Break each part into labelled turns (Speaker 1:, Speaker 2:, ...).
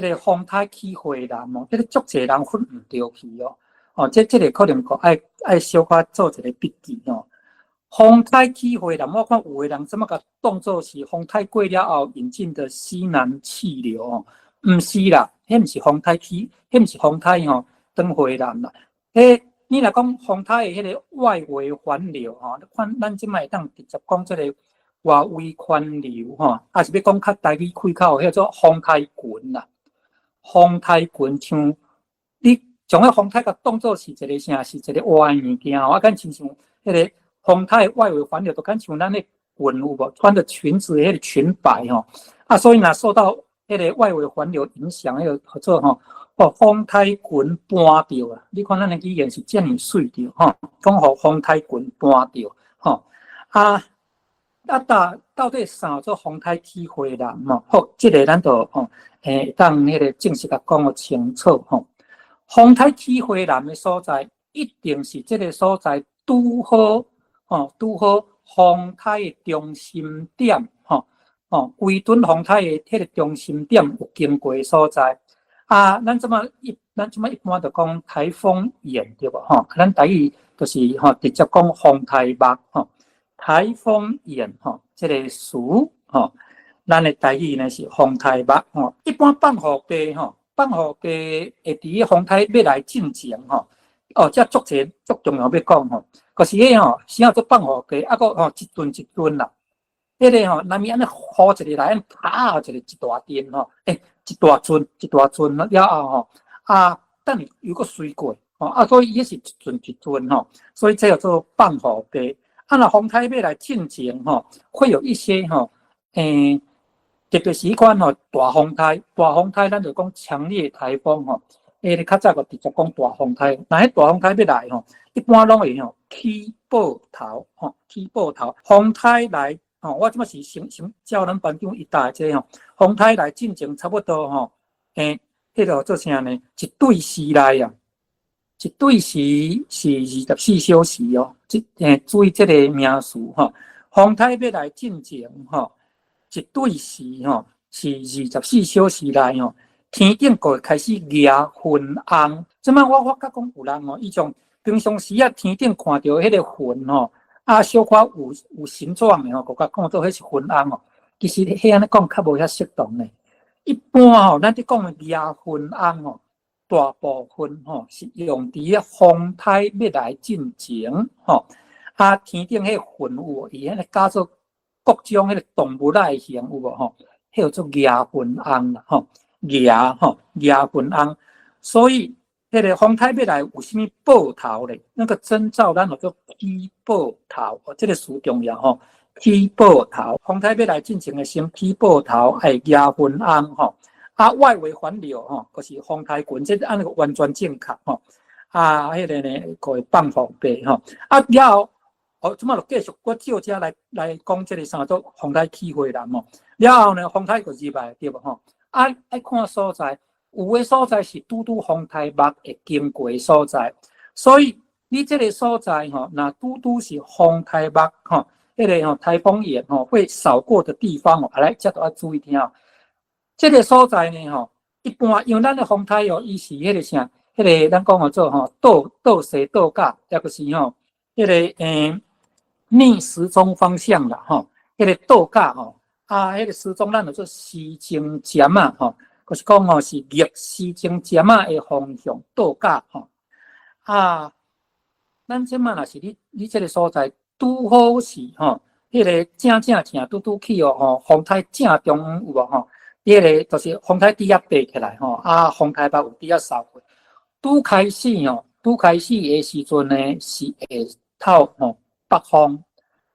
Speaker 1: 彼个風颱起回南哦，這個足濟人分毋著去哦。哦，這個可能閣愛小可做一個筆記吼。風颱起回南，我看有的人怎麼共當做是風颱過了後引進的西南氣流哦？毋是啦，彼毋是風颱起，彼毋是風颱吼，轉回南啦。彼你若講風颱的彼個外圍環流吼，看咱這擺會當直接講這個外圍環流吼，抑是欲講較台語開口，彼做風颱群啦。風颱群像你將彼風颱共當做是一個啥？是一個活的物件吼，啊，敢親像彼個風颱外圍環流，就敢像咱的裙有無？穿的裙子彼個裙擺吼，啊，所以若受到彼個外圍環流影響，彼個叫做吼，哦，風颱群搬著啊！你看咱的語言是遮爾媠著吼，講予風颱群搬著吼，啊啊，到底啥做風颱起回南吼？好，這個咱就吼，會當彼個正式共講予清楚吼。風颱起回南的所在，一定是這個所在拄好吼，拄好風颱的中心點吼，吼，規陣風颱的彼個中心點有經過的所在。啊，咱這擺一般就講颱風眼對無吼？咱台語就是吼，直接講風颱目吼，颱風眼吼，這個詞吼，咱的台語呢是風颱目吼。一般放雨雞吼，放雨雞會佇風颱欲來進前吼，哦，這足濟足重要欲講吼，就是彼吼，啥叫做放雨雞，啊閣吼一陣一陣啦。彼個吼，若物按呢雨一个來，按啪一個一大陣吼，欸，一大陣一大陣了後吼，啊，等下又閣隨過，吼，啊，所以伊是一陣一陣吼，所以這叫做放雨雞。啊，若風颱欲來進前吼，會有一些吼，欸，特別是彼款吼大風颱，大風颱咱就講強烈颱風吼，欸，較早閣直接講大風颱，若彼大風颱欲來吼，一般攏會吼起報頭吼，起報頭，風颱來吼，我這擺是先照咱班長伊教的這吼，風颱來進前差不多吼，欸，彼個做啥呢？一對時內啊，一對時是24小時哦，這欸注意這個名詞吼，風颱欲來進前吼，一對時吼是24小時內吼，天頂就會開始夯雲甕。這擺我發覺講有人吼，伊從平常時啊天頂看著彼個雲吼，啊小可有形狀的吼，閣共講做彼是雲甕哦。其實彼按呢講較無遐適當呢。一般吼，咱佇講的夯雲甕吼，大部分吼是用佇風颱欲來進前吼，啊天頂彼雲有無？伊彼個加做各種彼個動物仔的形有無吼？彼叫做夯雲甕啦吼，夯吼夯雲甕。所以彼個風颱欲來有啥物報頭咧？那個徵兆咱叫做起報頭，哦，這個詞重要吼。起報頭，風颱欲來進前的先起報頭，會夯雲甕吼。啊，外圍環流吼，就是風颱群，這按呢個完全正確吼。啊，彼個呢，閣會放雨雞吼。啊，了後，哦，這擺就繼續，我照這來講這個啥做風颱起回南吼。了後呢，風颱就入來對無吼？啊，愛看所在，有的所在是拄拄風颱目會經過的所在，所以你這個所在吼，若拄拄是風颱目吼，彼個吼颱風眼吼會掃過的地方哦，啊來，這都愛注意聽哦。這個所在呢吼，一般因為咱的風颱哦，伊是彼個啥，彼個咱講叫做吼倒倒西倒角，抑閣是吼，彼個逆時鐘方向啦吼，彼個倒角吼，啊，彼個時鐘咱叫做時鐘針仔吼，就是講吼是逆時鐘針仔的方向倒角吼。啊，咱這擺若是你這個所在拄好是吼，彼個正正正拄拄去哦吼，風颱正中央有無吼？彼個就是風颱佇遐爬起來吼，啊，風颱目有佇遐掃過。拄開始吼，拄開始的時陣呢，是會透吼北風，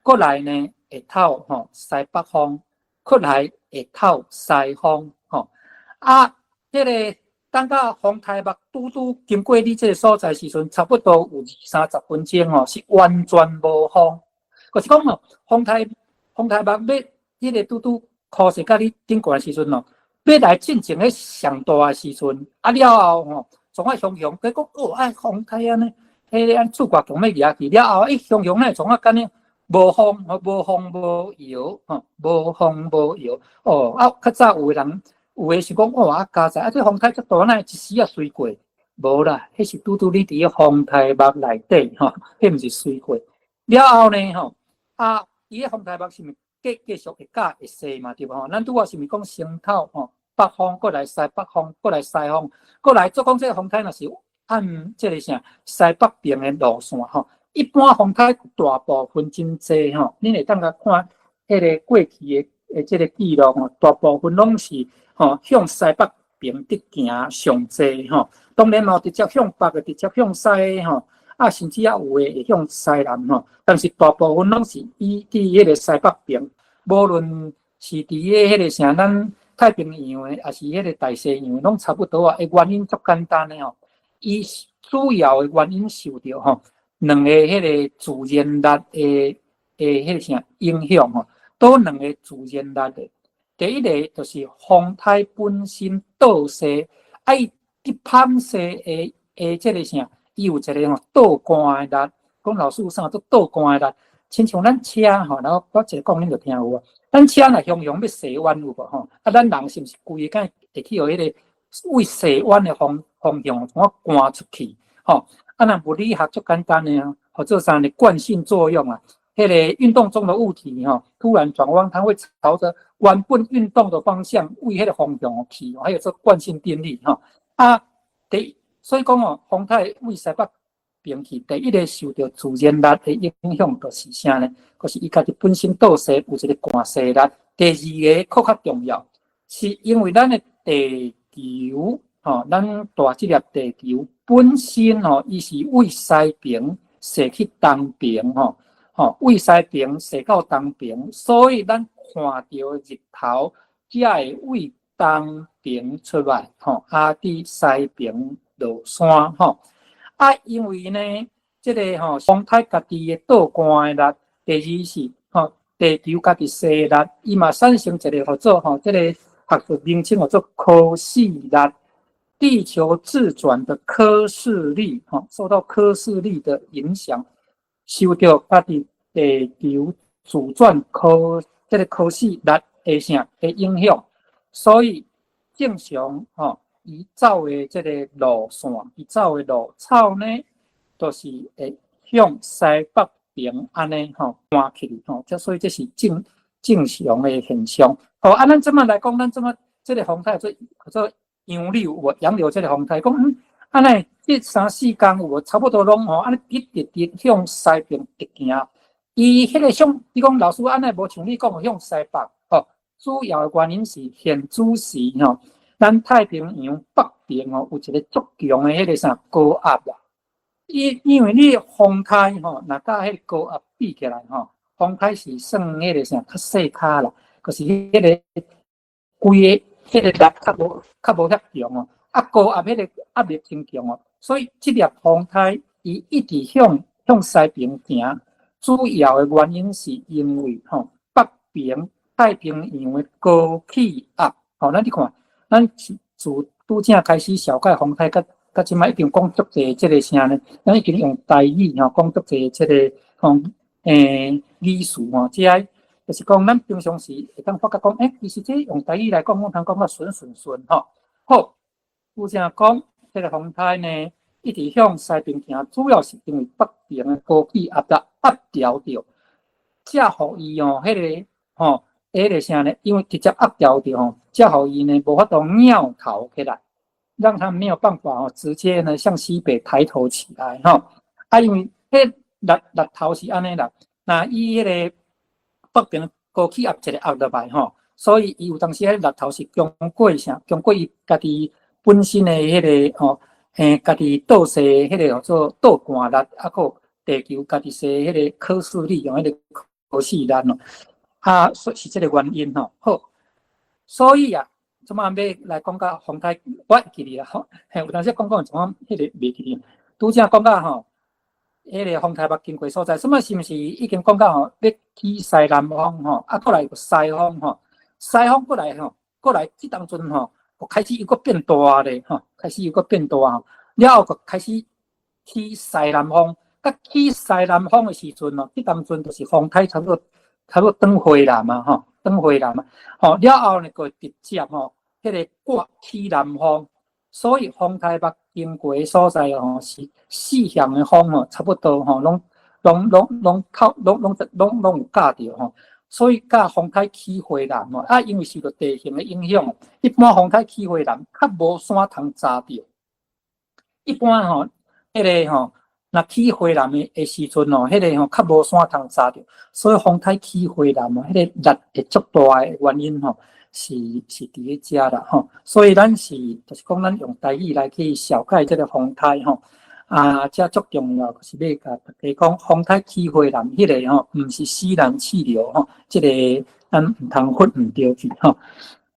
Speaker 1: 過來呢會透吼西北風，過來會透西風吼。啊，彼個等到風颱目拄拄經過你這個所在時陣，差不多有二三十分鐘吼，是完全無風。就是講吼，風颱目欲彼個拄拄靠勢佮你頂過來時陣吼，欲來進前彼上大的時陣，啊了後吼，總愛雄雄，佮講哦，啊風颱按呢，彼個按厝掛強欲掠去，了後伊雄雄咧，創啊敢呢無風，無風無搖，吼，無風無搖，哦，啊較早有的人有的是講哇，啊佳哉，啊這風颱遮大，哪會一時仔隨過？無啦，彼是拄拄你佇個風颱目內底吼，彼毋是隨過。了後呢吼，啊，伊個風颱目是毋是繼續會甲會勢嘛？對無吼？咱拄仔是毋是講先頭吼，北風過來西北風，過來西風，過來做講這個風颱若是按這個啥西北邊的路線吼，一般風颱大部分真濟吼，恁會當共看彼個過去的這個記錄吼，大部分攏是吼向西北邊佇行上濟吼，當然嘛有直接向北的，直接向西的吼，啊，甚至也有的會向西南吼，但是大部分攏是以佇彼個西北邊，無論是佇個彼個啥咱太平洋的，抑是彼個大西洋，攏差不多啊。原因足簡單的吼，伊主要的原因受著吼兩個彼個自然力的彼個啥影響吼，佗兩個自然力的。第一個就是風颱本身倒勢，啊伊佇芳勢的這個啥，伊有一個吼倒桿的力。講老師有啥做倒桿的力？親像咱車吼，然後我一個講恁就聽有無？咱車若雄雄欲踅彎有無吼？啊，咱人是毋是規个會去予彼個為踅彎的方向創啊趕出去？吼，啊，若物理學足簡單的啊，號做啥呢？慣性作用啊，彼個運動中的物體吼，突然轉彎，它會朝着原本運動的方向為彼個方向去，還有這慣性定律吼。啊，所以講哦，風颱為西北邊去，第一個受著自然力的影響，就是啥呢？就是伊家己本身倒勢有一個慣勢力。第二個閣較重要，是因為咱的地球吼，咱大這粒地球本身吼，伊是為西邊踅去東邊吼，吼為西邊踅到東邊，所以咱看著日頭才會為東邊出來吼，啊佇西邊落山吼。啊，因為呢，這個吼風颱家己的倒桿的力，第二是吼地球家己勢力，伊嘛產生一個號做吼，這個學術名稱號做科氏力，地球自轉的科氏力，吼，受到科氏力的影響，受著家己地球自轉這個科氏力的啥的影響，所以正常吼。伊走的這個路線，伊走的路草呢，都是會向西北邊按呢吼搬去吼，這所以這是正常的現象。好，啊，咱這麼來講，咱這麼這個風颱做洋流有無？洋流這個風颱講，按呢這三四工有無？差不多攏吼，按呢直直直向西邊直行。伊彼個向，你講老師按呢無像你講向西北，吼，主要的原因是現主時吼。咱太平洋北邊哦，有一個足強的彼個啥高壓啦。伊因為你風颱吼，若佮彼個高壓比起來吼，風颱是算彼個啥較細跤啦，可是彼個規个彼個力較無遐強哦。啊，高壓彼個壓力真強哦，所以這粒風颱伊一直向西邊行，主要的原因是因為吼北邊太平洋的高氣壓，吼，咱你看。咱是自拄正開始紹介風颱，佮這擺已經講足濟這個啥呢？咱已經用台語吼講足濟這個吼語詞吼，這個就是講咱平常時會當發覺講，欸，其實這用台語來講，我通講較順順順吼。好，拄正講這個風颱呢，一直向西邊行，主要是因為北邊的高氣壓力壓調著，才予伊哦，彼個吼。彼個啥呢？因為直接壓調著吼，才予伊呢無法度拗頭起來，讓它沒有辦法哦，直接呢向西北抬頭起來吼。啊，因為彼日頭是按呢啦，若伊彼個北邊高氣壓一個壓落來吼，所以伊有當時彼日頭是經過啥？經過伊家己本身的彼個吼，家己倒勢彼個叫做倒桿力，啊，閣地球家己勢彼個科氏力，用彼個科氏力咯。啊，所以是這個原因吼。好，所以啊，這擺欲來講到風颱，我會記得啦吼。嘿，有當時講講怎彼個袂記得。拄才講到吼，彼個風颱目經過所在，什麼是毋是已經講到吼？欲起西南風吼，啊，過來有西風吼，西風過來吼，過來這當陣吼，開始又閣變大咧吼，開始又閣變大吼，了後閣開始起西南風，佮起西南風的時陣吼，這當陣就是風颱差不多轉回來嘛吼，轉回來嘛，吼了後呢，閣直接吼，彼个掛起南風，所以風颱木經過的所在吼，是四向的風吼，差不多吼，攏靠攏有咬著吼。所以佮風颱起回南吼，啊，因為受著地形的影響，一般風颱起回南較無山通閘著。一般吼，彼个吼，若起回南的時陣吼，彼个吼較無山通閘著，所以風颱起回南吼，彼個力會足大的原因吼，是佇咧遮啦吼。所以咱是就是講，咱用台語來去紹介這個風颱吼。啊，這足重要，就是欲共大家講，風颱起回南彼個吼，毋是西南氣流吼，這個咱毋通混毋著去吼。